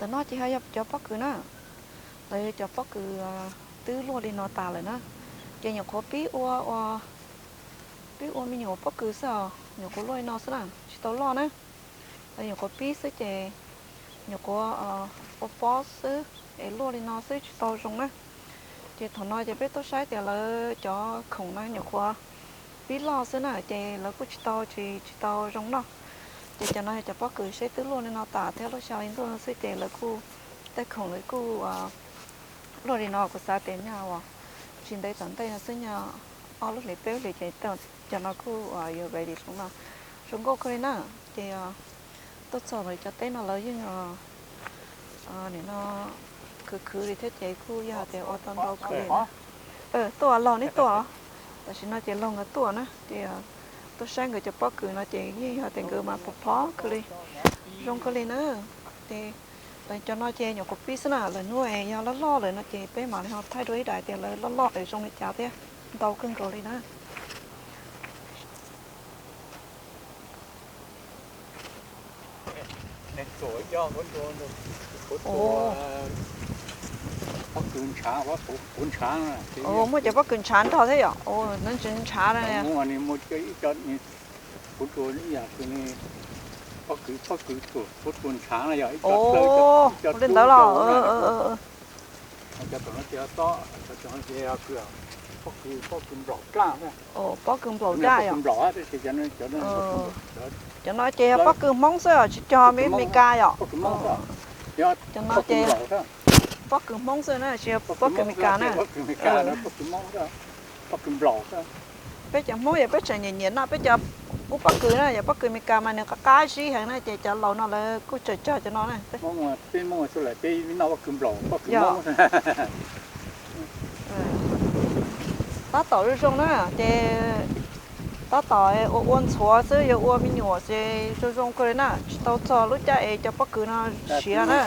Cov no ces yog cov pob kws na, lawv yog cov pob kws twb luaj li no tas lawm na, ces nyuam qhuav pib ua, pib ua me nyuam pob kws xwb os, nyuam qhuav luaj li no xwb na, tsis tau loj na. Lawv nyuam qhuav pib xwb ces nyuam qhuav ua pob xwb es luaj li no xwb tsis tau zoo na. Ces thaum no ces peb tuaj saib tias lawv cov khoom no nyuam qhuav pib loj xwb na, ces lawv kuj tsis tau, tsis, tsis tau zoo noj. Ces cov no yog cov pob kws seb twb luaj li no tas thiab lub xya li ntuj no xwb ces lawv kuj, tej khoom lawv kuj luaj li no, kuv xav tias nyaj uas tsis ntev tom ntej no xwb, nyaj ob lub hlis peb lub hlis ces cov no kuj yuav ready hloov no. Zoo nkauj kawg li na. Ces tuaj txog lawv cov teb no lawv yeej nim no khwv khwv li thiab ces kuj yog tias ua tau ntau kawg li na. Tuaj laug neb tuaj. Tam sim no ces laug nkawd tuaj na ces tuaj saib nkawd cov pob kws no ces yeej yog tias nkawd mas pov phob kawg li, zoo kawg li na. Ces lawv cov no ces nyuam qhuav pib xwb na, lawv hnub yog loj loj lawm no ces peb mam li ho thaij dua ib daim tias lawv loj loj es zoo li cas thiab, ntau kawg nkaus li na. Muaj cov pob kws ntshav nrog thiab yom? Ntshav, li ntawd los. Pob kws nplaum daj yom? Cov no ces yog pob kws Hmoob xwb os, tsis cog Mes Kas yom? Cov no ces pob kws Hmoob xwb na, tsis yog pob kws Mes Kas na. Peb cov Hmoob yog peb tseem nyiam nyiam noj peb cov kub pob kws na, yog pob kws Mes Kas mas nws qab qab zib heev na, ces cov laus no lawv kuj tseem cog cov no na. Tab tom zoo zoo na, ces tab tom ua ua ntxhuav xwb, yuav ua me nyuam ces zoo zoo kawg li na, tsis tau txog lub caij es cov pob kws no siav na.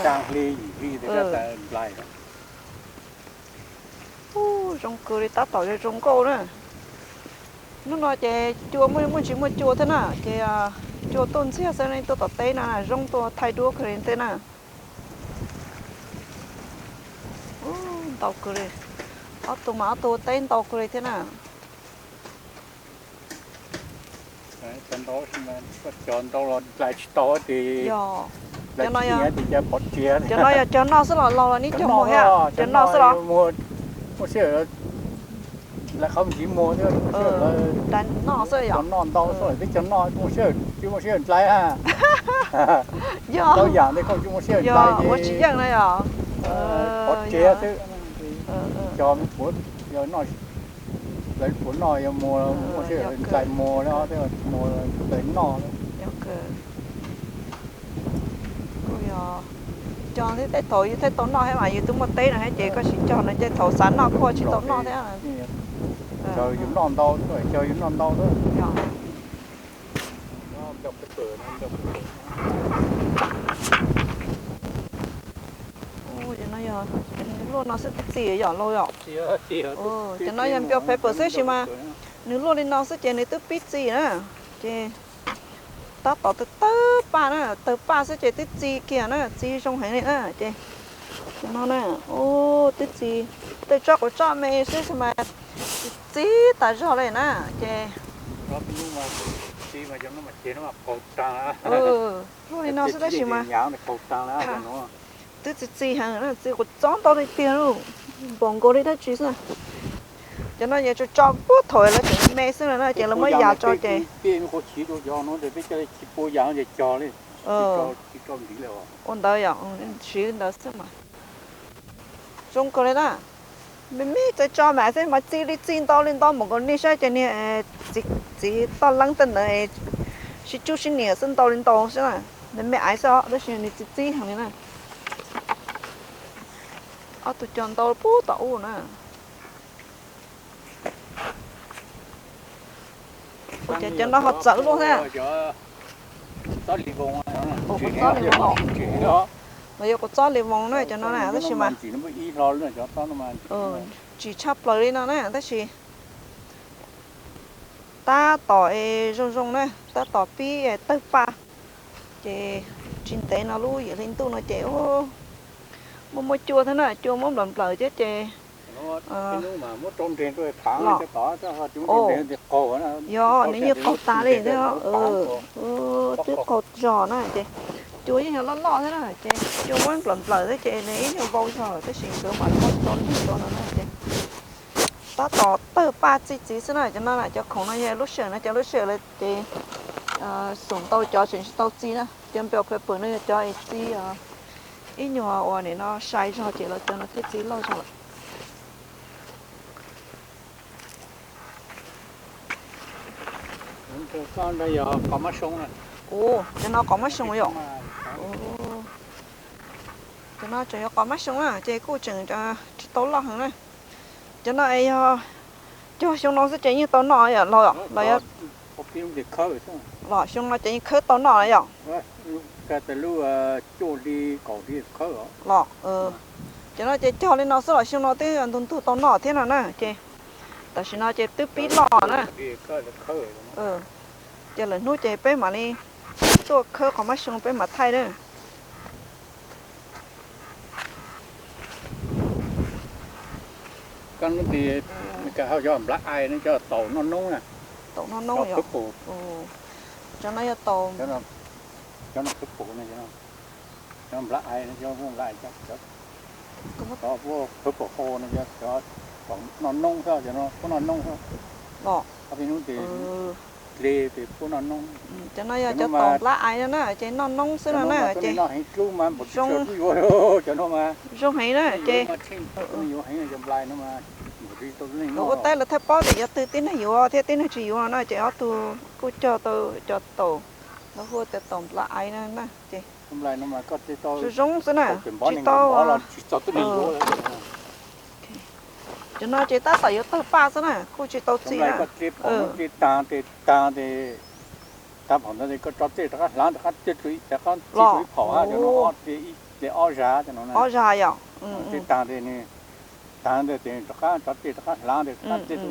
Zoo kawg li, tab tom zoo zoo nkauj na. Hnub no ces cua muaj, muaj ntsis muaj cua thiab na, ces cua tuaj ntxiag xwb, tuaj tom teb no zoo tuaj thaij duab kawg li tej na. Ntau kawg li, ob tug mas ob tug teb ntau kawg li thiab na. Cov ntau los dlais tsis tau ces, cov no yog cog noj xwb los laug los neb cog muag thiab? Cog noj xwb los? Muaj sij hawm lawv qhov ntxiv muag thiab, muaj sij hawm lawv noj xwb yom? Cog noj ntau xwb, peb cog noj muaj sij hawm, tsis muaj sij hawm dlais. Yog, yam ntawd koj tsis muaj sij hawm dlais, ua tsis yeej na yom? Pov tsev xwb, cog puav, yog noj, lawv puav noj yog muag, muaj sij hawm dlais muag, muag dlais noj. Cog thiab tej thaum yus thiaj tau noj thiab mas, yus twb muaj teb no thiab ces koj sim cog no ces thaum xav noj koj tsis tau noj thiab. Cog yus noj ntau, cog yus noj ntau. Cov no yog, nws luaj no xwb twb txi yom laug yom? Cov no yog bell pepper xwb sis mas nws luaj li no xwb ces nws twb pib txi na. Ces tab tom tawg tawg paj na, tawg paj xwb ces twb txi kiag na, txi zoo heev li na. Ces cov no na, twb txi, tej tsob quav tsob me xwb sis mas txi tas zog li na. Ces luaj li no xwb tab sis mas twb txi txi heev, txi quav txob ntau li tiag, npaum nkaus li dab tsi xwb. Cov no yog tso tso puag thaum lawv tseem me xwb no na ces lawv muab yam tso ces ua ntawd yom, siv li ntawd xwb mas. Zoo kawg li na. Me me txawv tso mas xwb mas txi li txi ntau li ntau npaum nkaus nej saib ces niag txiv toj leeb tej ntawd sib cub sib nias xwb ntau li ntau xwb na. Nws me aiv xwb os tab sis nws txi txi heev li na. Ob tug cog ntau puag tom ub na. Ua cas cov no ho txawv luaj thiab? Los yog quav txob li voos na cov no na tab sis mas tsis tshaj plaws li no na tab sis tab tom zoo zoo na, tab tom pib tawg paj. Ces tsis ntev no lub yim hli ntuj no ces ua Muaj muaj cua thiab na, cua muab nplawm nplawm thiab ces los, yog nws yeej qaug tas li thiab. Twb qaug zog na ces cua yeej yog loj loj thiab na ces cua muab nplawm nplawm thiab ces nws ib nyuag vau zog lawm tab sis nkawd mam li muab tso ntug rau no na ces tab tom tawg paj txi txiv xwb na. Cov no cov khoom no yog lub sij hawm no cov lub sij hawm lawm ces xum ntau cov tseem tsis tau txi na. Cov npia phem pwm no yog cov txi ib nyuag uas nim no sai zog ces lawv cov no thiaj txi loj zog lawm. Ua, cov no qos mab xyoo yom? Cov no tseem yog qos mab xyoo na ces kuj tseem tsis tau loj heev na. Cov no es yog cog xyoo no xwb ces yeej tau noj yom los los yog los xyoo no ces yeej khawb tau noj yom? Los, cov no ces cog li no xwb los xyoo no twb ntug ntug tau noj thiab no na ces tam sim no ces twb pib loj na. Ces lwm hnub ces peb mam li tuaj khawb qos mab xyoo peb mam thaij na. Koj hnub ti hau cov nplab ai no cov taum noj noob na. Taum noj noob yom? Cov no yog taum, cov no khawb pum no, cov nplab ai no cov nplab ai, cov khawb pum qau no cov taum noj noob xwb, cov no puab noj noob xwb. Ob peb hnub ti dle tes puab noj noob. Cov no yog cov taum nplab ai no na ces noj noob xwb no na ces noj heev dlub mas npaum tsis tshua yuav, cov no mas zoo heev na ces yuav heev cov nplai no mas npaum tsis tau leej noj. Ua teb lawv thaij paub tias yog twg tib neeg yuav thiab tib neeg tsis yuav no na ces ob tug kuj cog tau cov taum lawv hu tias taum nplab ai no na ces zoo zoo xwb na, tsis tau. Cov no ces tab tom yuav tawg paj xwb na, kuj tsis tau txi na. Taag tes taag tes, taag pom ntawd tes koj tso tej rov qab hlaav rov qab tej, rov qab txi ib phaum hab cov no, tes ob zag cov no, ob zag yom? Tej taag tes nws taag ntawd tes rov qab tso tej rov qab hlaav tes rov qab tej rov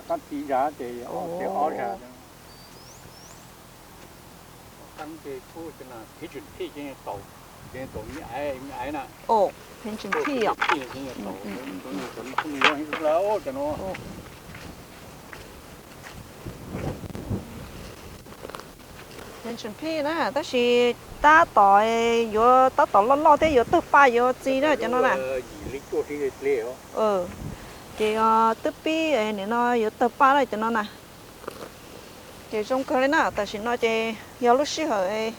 qab txi zag tes tes ob zag. Phev ntsis phij yom? Phev ntsis phij na, tab sis tab tom yuav tab tom loj loj thiab yuav tawg paj yuav txi na cov no na. Ces twb pib nim no yuav tawg paj na cov no na. Ces zoo kawg li na, tam sim no ces yog lub sij hawm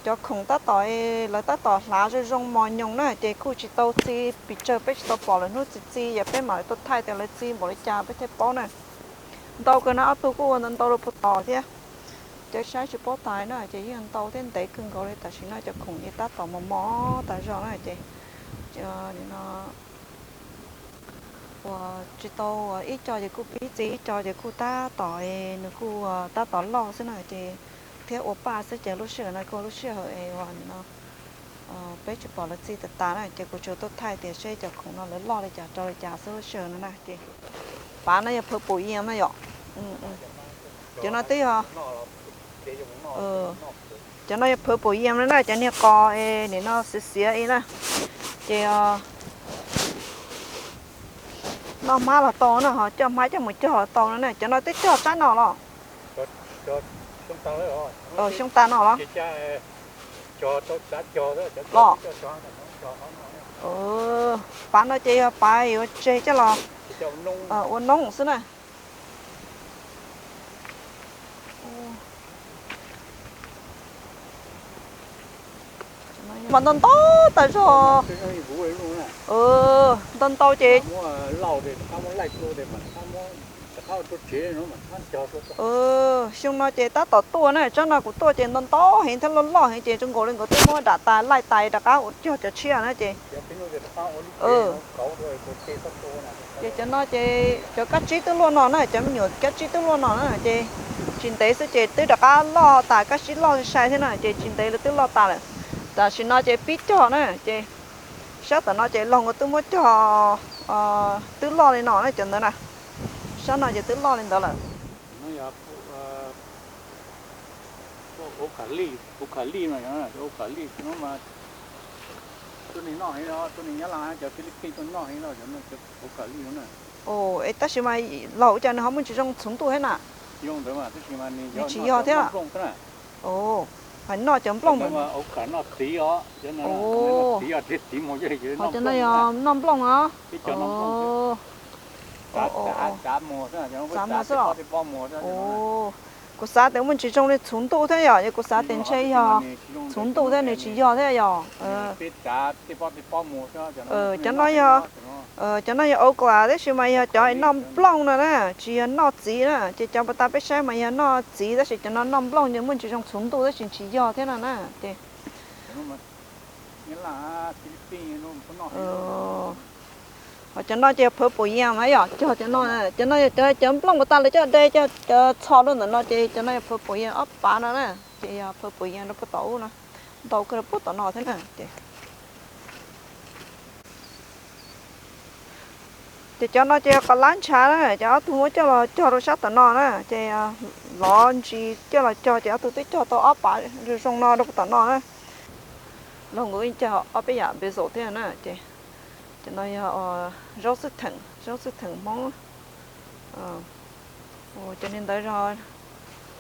cov khoom tab tom, lawv tab tom hlav zoo zoo mos nyoos na ces kuj tsis tau txi pes tsawg, peb tsis tau pom lawv hnub txi txi, yog peb mam li tuaj thaij tias lawv txi npaum li cas peb thiaj paub na. Ntau kawg na, ob tug kuj ua ntau ntau rau puag tod thiab. Cov saib tsis paub tas na ces yeej ntau thiab ntev kawg nkaus li, tam sim no cov khoom ces tab tom mos mos tas zog na ces nim no uas tsis tau, ib co ces kuj pib txi, ib co ces kuj tab tom, nws kuj tab tom loj xwb na ces thiab ua paj xwb ces lub sij hawm no kuj lub sij hawm uas nim no peb tsis pom lawv txi tas tas na ces kuv tsuas tuaj thaij tias seb cov khoom no lawv loj li cas rau li cas xwb lub sij hawm no na ces. Pav no yog phaw pum yam na yom? Cov no twb yog, cov no yog phaw pum yam na, cov niag qos nim no xiav xiav li na ces noj hmab los tau na, ho coj hmab coj mus cog los tau no na. Cov no twb cog tsab no los? Xyoo tas no los? Los, pav no ces yog pav yuav tseg coj los ua noob xwb na. Mas ntau ntau tas zog. Ntau ntau ces xyoo no ces tab tom tuaj na, tsab no kuv tuaj ces ntau ntau heev thiab loj loj heev ces zoo nkaus li nkawd twb muab dam tas laij tas rov qab ua cog cov tshiab na ces. Ces cov no ces cov kab tsib twb luaj no na, cov me nyuam kab tsib twb luaj no na ces tsis ntev xwb ces twb rov qab loj tas, kab tsib loj sai thiab na ces tsis ntev lawv twb loj tas lawm. Tam sim no ces pib cog na ces sab tom no ces laug nkawd twb muab cog twb loj li no na cov ntawd na. Sab no ces twb loj li ntawd lawm. Ua khav lij, ua khav lij no, ua khav lij no mas Tus nws noj heev, cov Philippines tuaj noj heev, es tab sis mas laus ua cas nws ho muaj ntsis zoo txhuv ntuj thiab na? Nws tsis yog thiab. Hais noj cov nplooj. Cov no yog noj nplooj os. Txav muag xwb. Kuv xav tias muaj ntsis zoo li txhuv ntuj thiab yom, es kuv xav tias ntshe yog txhuv ntuj thiab nws tsis yog thiab yom. Cov no yog, cov no yog okra tab sis mas yog cov noj nplooj no na, tsis yog noj txiv na. Ces cov puas tas peb saib mas yog noj txiv, tab sis cov no noj nplooj ces muaj ntsis zoo txhuv ntuj tab sis tsis yog thiab no na. Ces ho cov no ces yog purple yam na yom, cog cov no, cov no yog cov, cov nplooj puas tas lawv coj de cov txho rau ntawm no ces cov no yog purple yam ob phav no na, ces yog purple yam rau puag tom ub no, ntau kawg rau puag tom no thiab na ces. Ces cov no ces yog qos lab ntshav na, ces ob tug muab coj los cog rau sab tom no na, ces lov ntsis coj los cog ces ob tug twb cog tau ob phav zoo no rau puag tom no na. Los nkaus ib co ob peb yam basil thiab na ces. Cov no yog zaub txhwb theem, zaub txhwb theem Hmoob. Cov niag ntawd zog,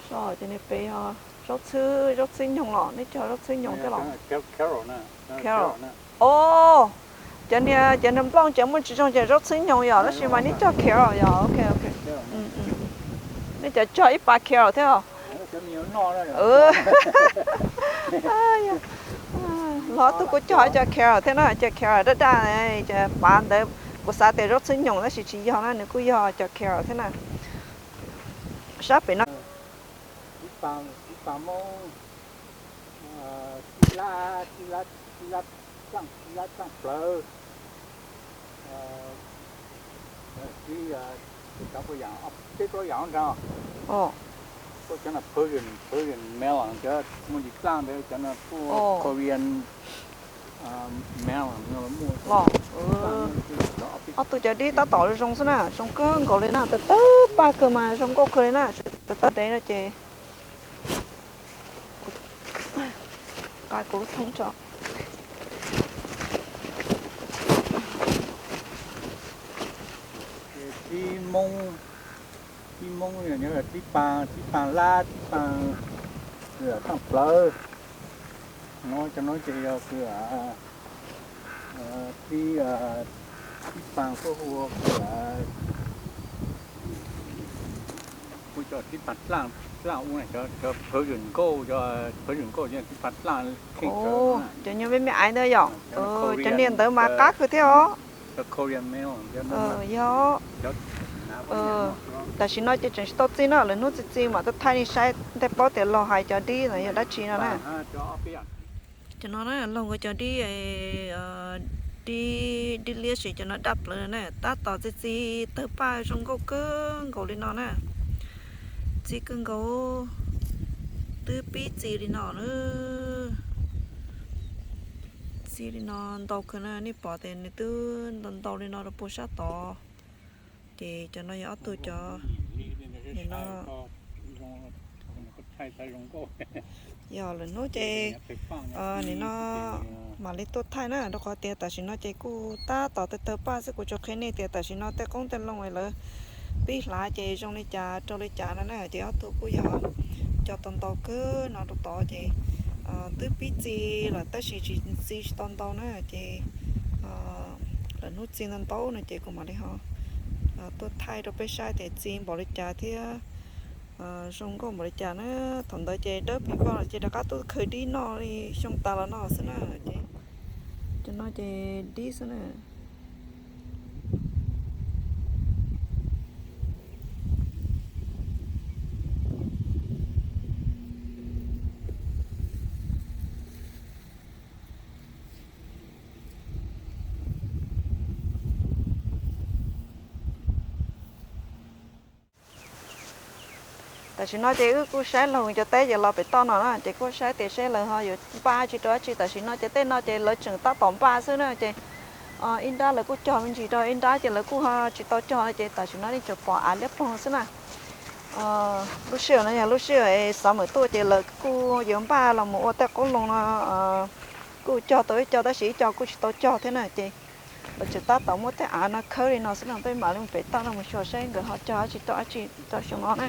cov niag pem yog zaub txhwb, zaub txhwb nyoog los, neb cog zaub txhwb nyoog thiab los? Os, cov niag, cov niag nplooj ces muaj tsis zoo ces zaub txhwb nyoog yom, tab sis mas neb cog carrot yom, ok ok. Neb cov cog ib phav carrot thiab. Los ob tug kuj cog ib co carrot thiab na, cov carrot daj daj, cov pav ntawd kuv xav tias zaub txhwb nyoog tab sis tsis yog na, nws kuj yog cov carrot thiab na. Sab pem no. Tib pab Hmoob, tib lab, tib lab, tib lab txaaj plawv, tib, cov puas yam, peb plaub yam nrag. Tuaj cov no Persian, Persian melon, cov muaj ntsis txaaj ntawd, cov no tuaj Korean melon no muaj. Ob tug cov dib tab tom zoo xwb na, zoo kawg nkaus li na, tawv tawv paj kawg mas zoo nkauj kawg li na, tawv tawv dev no ces. Qa kuv lub thoob tso. Tib Hmoob, tib Hmoob, tib paag, tib paag lab, tib paag txaaj plawv. No cov no ces yog tib, tib paag kuj hu ua, kuj cov tib paag dlaaj, dlaaj ub, cov Persian nkauj, cov Persian nkauj tib paag dlaaj kheej. Cov nyuag me me aiv ntawd yom, cov niag ntawd mas qab kawg thiab os. Yog, tam sim no ces tseem tsis tau txi na, lwm hnub txi txi mam tuaj thaij nej saib, nej paub tias laug hais cov dib no yog dab tsi no na. Cov no na, laug ua cov dib, dib, dib liab ces cov no daj plawv na, tab tom txi txi tawg paj zoo nkauj kawg nkaus li no na. Txi kawg nkaus, twb pib txi li no na. Txi li no ntau kawg na, nej pom tias nws twb ntau ntau li no rau puag sab tod. Ces cov no yog ob tug cov, nim no, yog lwm hnub ces nim no mam li tuaj thaij na, rau qhov tias tam sim no ces kuj tab tom tawg tawg paj xwb, kuv tsuas qhia nej tias tam sim no tej qoob tej loo lawv pib hlav ces zoo li cas rau li cas no na, ces ob tug kuj yog cov tau ntau kawg no rau tod ces twb pib txi lawm tab sis tsis txi tsis tau ntau na ces lwm hnub txi ntau ntau no ces kuv mam li ho tuaj thaij rau peb saib tias txi npaum li cas thiab zoo nkauj npaum li cas na. Thaum ntawd ces dawb pis vog lawm ces rov qab tuaj khaws dib noj li xyoo tas los no xwb na. Ces cov no ces dib xwb na. Tam sim no ces wb kuj saib laug cov teb ces los pem toj no na, ces kuj saib tias seb lawv ho yuav npaj tsi rau dab tsi. Tam sim no ces tej no ces lawv tseem tab tom npaj xwb na, ces ib nrab lawv kuj cog me ntsis rau, ib nrab ces lawv kuj ho tsis tau cog no, ces tam sim no nej tsuas pom av liab ploog xwb na. Lub sij hawm no yog lub sij hawm xov mem tuaj ces lawv kuj yuav npaj los mus ua tej qoob loo no, Kuj cog tau ib co tab sis ib co kuj tsis tau cog thiab na, ces lawv tseem tab tom muab tej av no khawb li no xwb no, peb mam li mus pem toj no mus xyuas saib nkawd ho cog dab tsi tau dab tsi rau xyoo no na.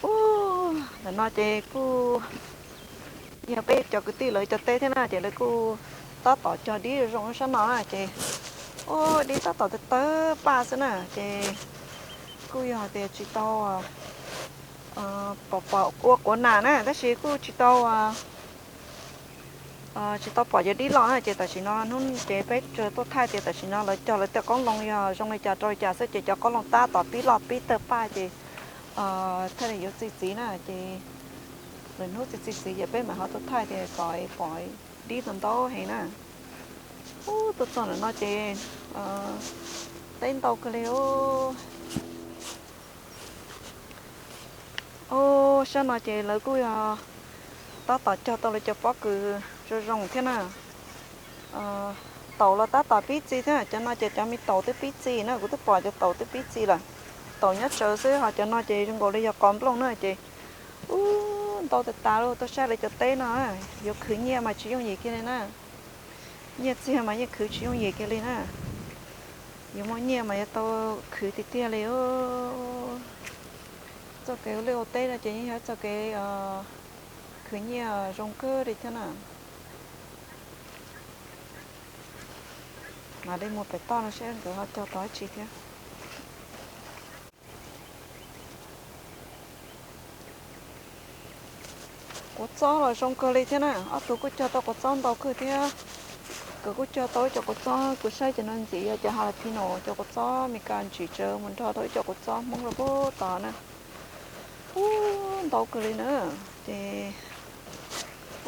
Ub, ntawm no ces kuj yog peb cov kwv tij lawv cov teb thiab na, ces lawv kuj tab tom cog dib zoo zoo sab no na, ces ub, dib tab tom tawg tawg paj xwb na, ces kuj yog hais tias tsis tau pom pom ua quav nas na, tab sis kuj tsis tau tsis tau pom cov dib los na, ces tam sim no hnub ces peb tsuas tuaj thaij tias tam sim no lawv cog lawv tej qoob loo yog zoo li cas rau li cas xwb, ces cov qoob loo tab tom pib loj pib tawg paj ces thaij li yuav txi txiv na, ces lwm hnub txi txi txiv ces peb mam ho tuaj thaij tias kom pom dib ntau ntau heev na. Ub, tuaj txog ntawm no ces teb ntau kawg li. Ub, sab no ces lawv kuj yog tab tom cog tau lawv cov pob kws zoo zoo thiab na. Taum los tab tom pib txi thiab, cov no ces cov me taum twb pib txi na, kuv twb pom cov taum twb pib txi lawm. Taum nyob tsawv xwb, ho cov no ces zoo nkaus li yog qos nplooj na ces ub, ntau tas tas li. Tuaj saib lawv cov teb no, yuav khwv nyiaj mas tsis yooj yim kiag li na. Nyiaj txiag mas yeej khwv tsis yooj yim kiag li na. Yuav muaj nyiaj mas yuav tau khwv tiag tiag li. Txoj kev ua liaj ua teb no ces yeej yog txoj kev khwv nyiaj zoo kawg li thiab na. Mam li mus pem toj no seb nkawd ho cog tau dab tsi thiab. Quav txob los zoo kawg li thiab na, ob tug kuj cog tau quav txob ntau kawg thiab. Nkawd kuj cog tau ib co quav txob, kuv saib cov no ntxim yog cov jalapeno, cov quav txob Meskas ntsim tsawv mus nrog rau ib co quav txob Hmoob rau puag tod na. Ub, ntau kawg li na, ces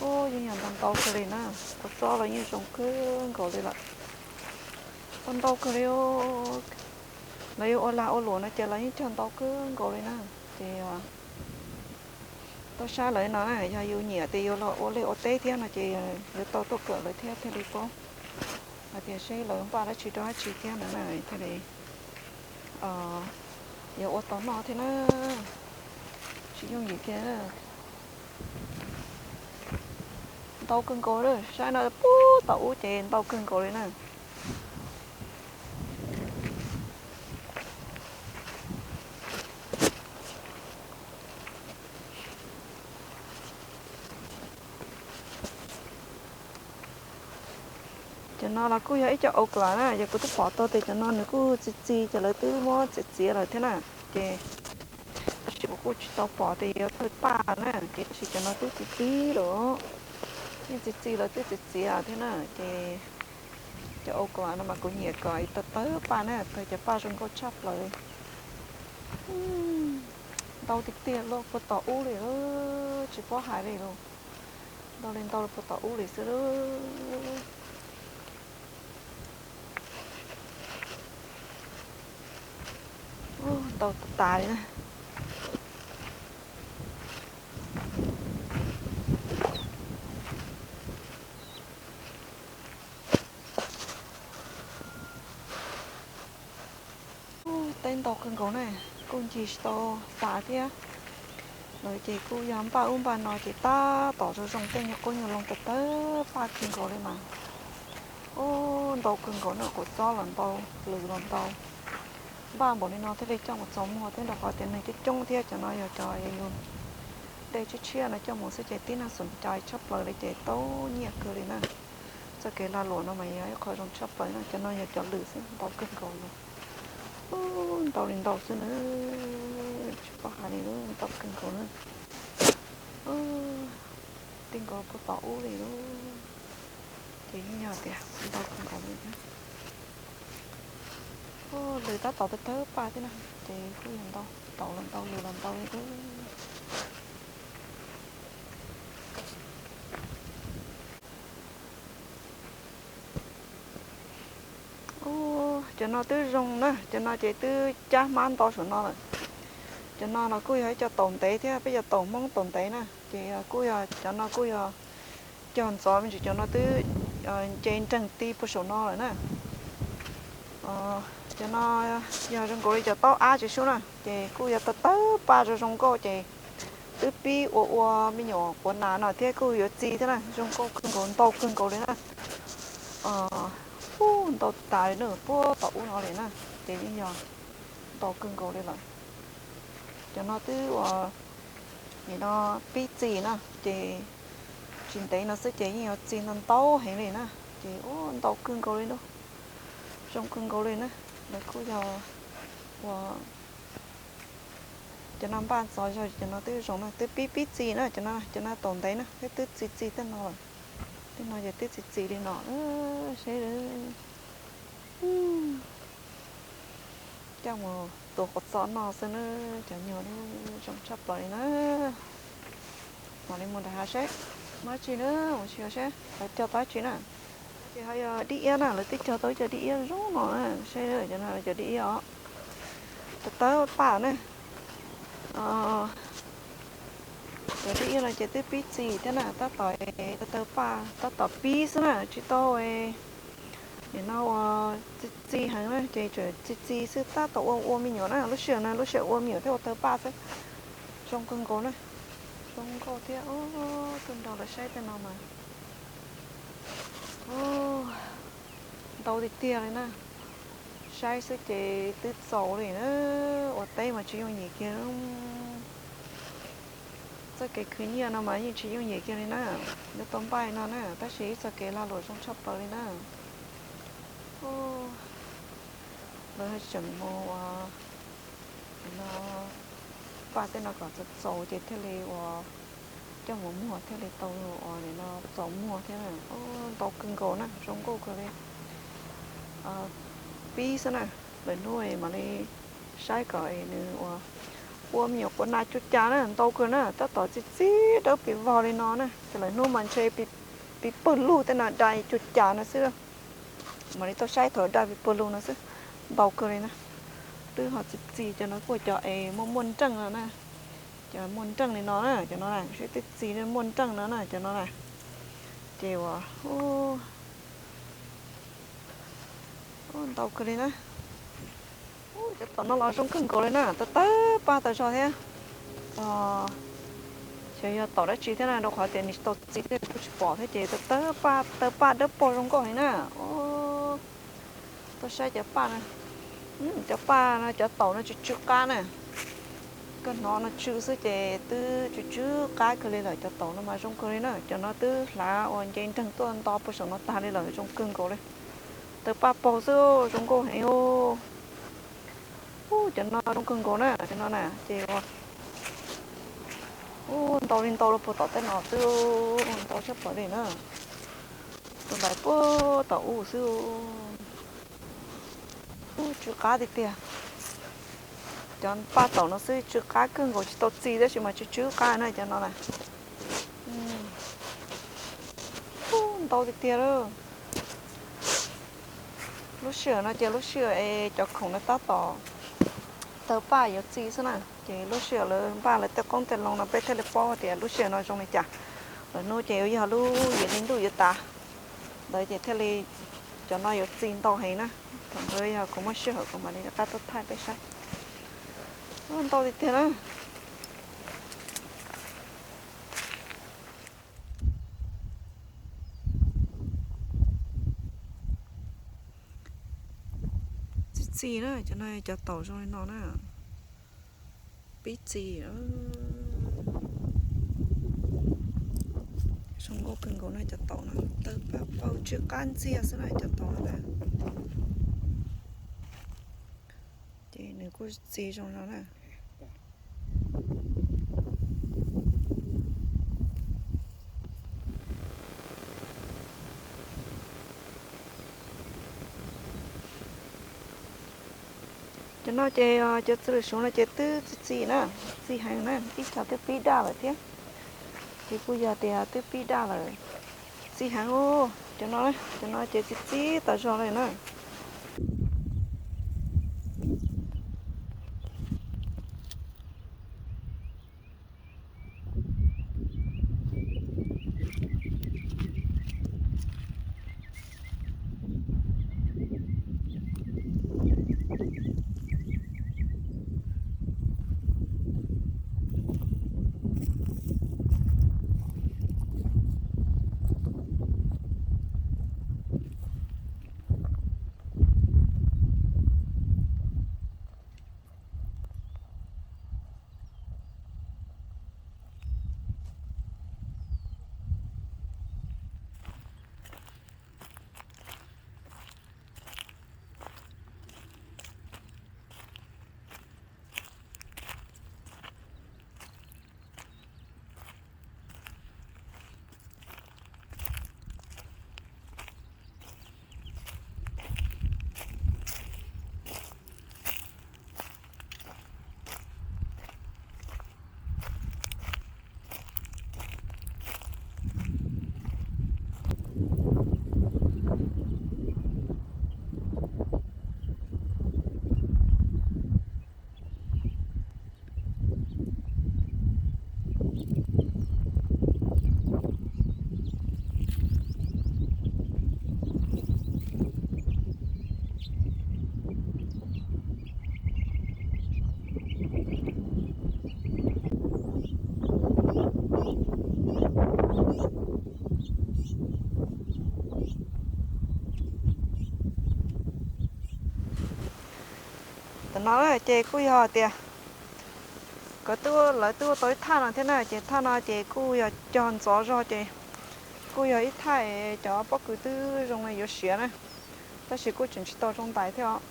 ub, yeej yog ntau ntau kawg li na, quav txob los yeej zoo kawg nkaus li lawm. Ntau kawg li, lawv yuav ua lag ua luam no ces lawv yeej cog ntau kawg nkaus li na. Ces tuaj saib lawv no na, yog yus nyiam tias yuav los ua liaj ua teb thiab no ces yuav tau tuaj kawm lawv thiab thiaj li paub hais tias seb lawv npaj dab tsi rau dab tsi thiab no na, thiaj li yuav ua tau noj thiab na. Tsis yooj yim kiag. Ntau kawg nkaus li, saib no puag tom ub ces ntau kawg nkaus li na. Cov no los kuj yog ib co okra na, yog kuv twb pom tau tias cov no nws kuj txi txiv ces lawv twb muab txiav txiav lawm thiab na. Ces tab sis kuv kuj tsis tau pom tias yuav tawg paj na, ces tab sis cov no twb txi txiv lawm, yeej txi txiv lawv twb txiav txiav thiab na. Ces cov okra no mas kuv nyiam kom tawg tawg paj na, tawg cov paj zoo nkauj tshaj plaws li. Ntau tiag tiag li puag tom ub li, tsis paub hais li los. Ntau li ntau li puag tom ub li xwb. Ntau tas tas li na. Teb ntau kawg nkaus na, kuj ncig tsis tau tas thiab. Lawv ces kuj yog npaj ub npaj no ces tab tom zoo zoo tej nyuag qub nyuag loo tawg tawg paj kawg nkaus li mas. Ub, ntau kawg nkaus na, quav txob los ntau, lws los ntau. Npaj npaum li no thiaj li coj mus txaus muag thiab, rau qhov tias neeg coob coob thiab. Cov no yog cov yus dej tshiab tshiab no coj mus xwb ces tib neeg xom cai tshaj plaws li ces tau nyiaj kawg li na. Txoj kev lag luam no mas yog ib qho zoo tshaj plaws na. Cov no yog cov lws xwb, ntau kawg nkaus li. Ub, ntau li ntau xwb na, tsis paub hais li, ntau kawg nkaus na. Tib nkaus puag tom ub li lauj, ces yeej yog tias ntau kawg nkaus li thiab. Lws tab tom tawg tawg paj thiab na, ces kuj yog ntau, taum los ntau, lws los ntau li thiab. Ub, cov no twb zoo na, cov no ces twb cab hmab ntau saum no lawm. Cov no los kuj yog ib co taum ntev thiab, peb cov taum Hmoob taum ntev na, ces kuj yog cov no kuj yog cog ntxov me ntsis, cov no twb nce nreeg ti puag saum no lawm na. Cov no yog zoo nkaus li cov taub ab tsis sub na, ces kuj yog tawg tawg paj zoo zoo nkauj ces twb pib ua ua me nyuam quav nas no thiab kuj yuav txi thiab na, zoo nkauj kawg nkaus, ntau kawg nkaus li na. Ntau tas li na, puag tom ub no li na, ces yeej yog ntau kawg nkaus li lawm. Cov no twb ua nim no pib txi na, ces tsis ntev no xwb ces yeej yuav txi ntau ntau heev li na. Ces ntau kawg nkaus li na, zoo kawg nkaus li na. Lawv kuj yog ua cov no npaj ntxov zog, cov no twb zoo na, twb pib pib txi na, cov no, cov no tau ntev na, twb twb txi txi tej no lawm. Tej no ces twb txi txi li no, seb coj mus tua qhov txos no xwb na, cov nyuag zoo tshaj plaws li na. Mam li mus nram hav seb muaj dab tsi na, mus tsis seb lawv cog tau dab tsi na. Ces ho yog dib iab na, lawv twb cog tau ib co dib iab zoo no na, seb cov no cov dib iab os. Tawg tawg paj na. Cov dib iab no ces twb pib txi thiab na, tab tom tawg tawg paj, tab tom pib xwb na, tsis tau nim no ua txi txi heev na, ces tsuas txi txi xwb, tab tom ua ua me nyuam na, lub sij hawm no lub sij hawm ua me nyuam thiab ua tawg paj xwb. Zoo kawg nkaus na, zoo nkauj thiab. Tuaj nrog lawv saib tej no mas ntau tiag tiag li na. Saib xwb ces twb txaus li na, ua teb mas tsis yooj yim kiag. Txoj kev khwv nyiaj no mas yeej tsis yooj yim kiag li na, yuav tau npaj no na, tab sis ib txoj kev lag luam zoo tshaj plaws li na. Lawv tseem mus ua no, paj tej no kom txaus txaus ces thiaj li ua coj mus muag thiaj li tau ua nim no txaus muag thiab na. Ntau kawg nkaus na, zoo nkauj kawg li. Pib xwb na, lwm hnub mam li saib kom nws ua, ua me nyuam quav nas cua cas na, ntau kawg na, tab tom txi txi dawb pis vog li no na, ces lwm hnub mas ntshe pis pawg lug tej no da cua cas no xwb. Mam li tuaj saib thaum da pis pawg lug no xwb, ntau kawg li na. Twb ho txi txi cov no kuj cov es muaj muaj nreej no na, cov muaj nreej li no na, cov no na, seb twb txi muaj nreej no na, cov no na. Ces ua ntau kawg li na. Cov taum no los zoo kawg nkaus li na, tawg tawg paj tas zog thiab. Xyov yog taum dab tsi thiab na, rau qhov tias nws tsis tau txi thiab kuj tsis pom thiab ces tawg tawg paj, tawg paj dawb paug zoo nkauj heev na. Tuaj saib cov paj na, cov paj no, cov taum no tsw tsw qab na. Koj hnov no tsw xwb ces twb tsw tsw qab kawg li lawm, cov taum no mas zoo kawg li na. Cov no twb hlav ua nce nreeg tuaj nto puag saum no tag li lawm, zoo kawg nkaus li. Tawg paj paug xwb, zoo nkauj heev. Cov no zoo kawg nkaus na, cov no na ces ntau li ntau los puag tom tej no xwb, ntau tshaj plaws li na. Tus ntawd puag tom ub xwb. Tsw qab tiag tiag. Cov paj taum no xwb tsw qab kawg nkaus, tsis tau txi tab sis mas tsw tsw qab na cov no na. Ntau tiag tiag lawm. Lub sij hawm no ces lub sij hawm es cov khoom no tab tom tawg paj yuav txi xwb na, ces lub sij hawm lawv npaj lawv tej qoob tej loo no peb thiaj li paub tias lub sij hawm no zoo li cas. Lwm hnub ces yuav yog lub yim hli ntuj yuav tas ntawd ces thiaj li cov no yuav txi ntau heev na. Thaum ntawd yog kuv muaj sij hawm kuv mam li rov qab tuaj thaij peb saib. Ntau tiag tiag na. Txi txi na, cov no cov taum zoo li no na. Pib txi. Zoo nkauj kawg nkaus na cov taum no, tawg paj paug tsw qab ntxiag xwb na cov taum no na. Ces nws kuj txi zoo no na. Cov no ces cov txiv lws suav no ces twb txi txi na, txi heev na, ib co twb pib daj lawm thiab. Ces kuj yog tias twb pib daj lawm, txi heev. Cov no, cov no ces txi txi tas zog li na. Tam no ces kuj yog tias nkawd twb, lawv twb ua tau ib thaj no thiab na, ces thaj no ces kuj yog cog ntxov zog ces kuj yog ib thaj cov pob kws twb zoo li yuav siav na, tab sis kuj tseem tsis tau zoo ntais thiab os.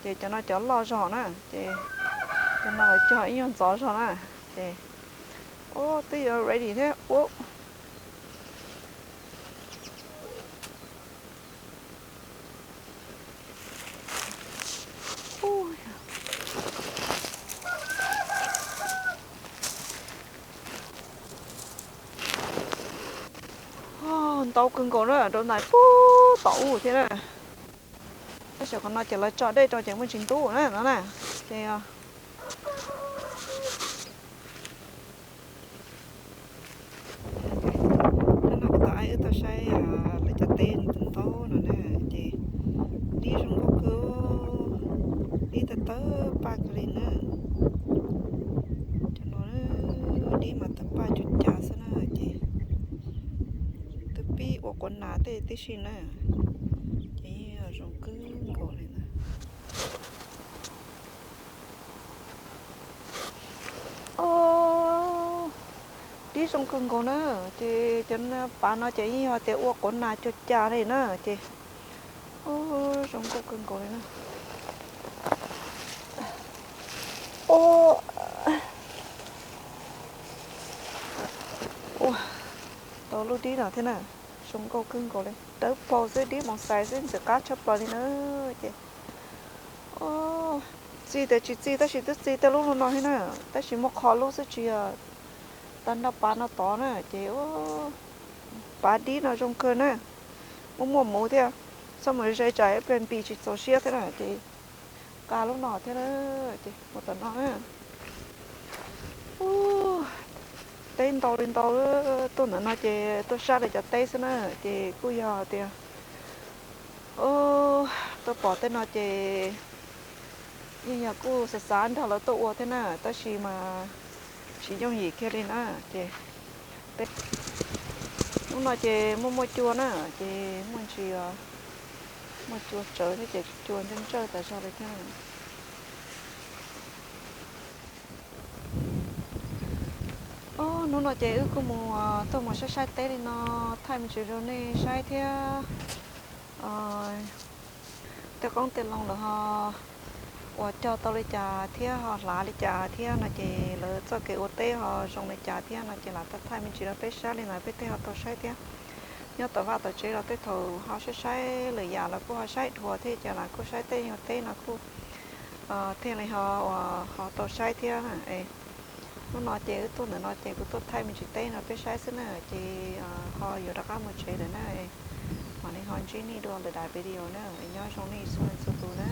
Ces cov no cov loj zog na, ces cov no lawv cog ib nyuag ntxov zog na, ces ub twb yuav ready thiab ub. Ntau kawg nkaus na, rau ntais puag tom ub thiab na. Tab sis qhov no ces lawv tso dej rau ces muaj tsis ntub na no na. Ces no kuv tau, wb tau saib lawv cov teb ntau no na, ces dib zoo nkauj kawg, dib tawv tawv paj kawg li na. Cov no dib mas tawv paj cuag cas xwb na, ces twb pib ua quav nas tej tib si na, ces yeej zoo kawg nkaus li na. Dib zoo kawg nkaus na, ces cov pav no ces yeej yog tias ua quav nas cuag cas li na, ces zoo nkauj kawg nkaus li na. Ua tau lub dib no thiab na, zoo nkauj kawg nkaus li, dawb paug xwb, dib moos xais xwb, ntxim qab tshaj plaws li na. Ces txi tias tsis txi tab sis twb txi tej lub lub no thiab na, tab sis muaj qho lub xwb tsis yog tag nrho pav no tod na, ces pav dib no zoo kawg na, muaj muaj muv thiab, txhob mus ze tsam ib pliag npis tsis txaus siab thiab na, ces nqa lub no thiab na, ces mus tom no na. Teb ntau li ntau, tuaj ntawm no ces tuaj saib lawv cov teb xwb na, ces kuj yog tias tuaj pom tej no ces yeej yog kuj xav xav nrog lawv tuaj ua thiab na, tab sis mas tsis yooj yim kiag li na, ces hnub no ces muaj muaj cua na, ces muaj ntsis muaj cua tsawv thiab ces cua ntsawj ntsawj tas zog li thiab. Hnub no ces wb kuj mus tuaj mus saib saib teb li no, thaij me ntsis rau nej saib thiab. Tej qoob tej loo lawv ho uas cog tau li cas thiab ho hlav li cas thiab no ces lawv txoj kev ua teb ho zoo li cas thiab no ces lam thaij me ntsis rau peb saib li ntawd peb thiaj ho tau saib thiab. Nyob tom vaj tom tsev los tej thaum ho saib saib lwm yam los kuj ho saib dhuav thiab ces lam kuj saib tej nyuag teb no kuj thiaj li ho uas ho tau saib thiab. Hnub no ces wb tuaj ntawm no ces kuv tuaj thaij me ntsis teb no peb saib xwb na, ces ho yuav rov qab mus tsev lawm na. Mam li ho ntsib nej dua lwm daim video na, nyob zoo nej txhua leej txhua tus na.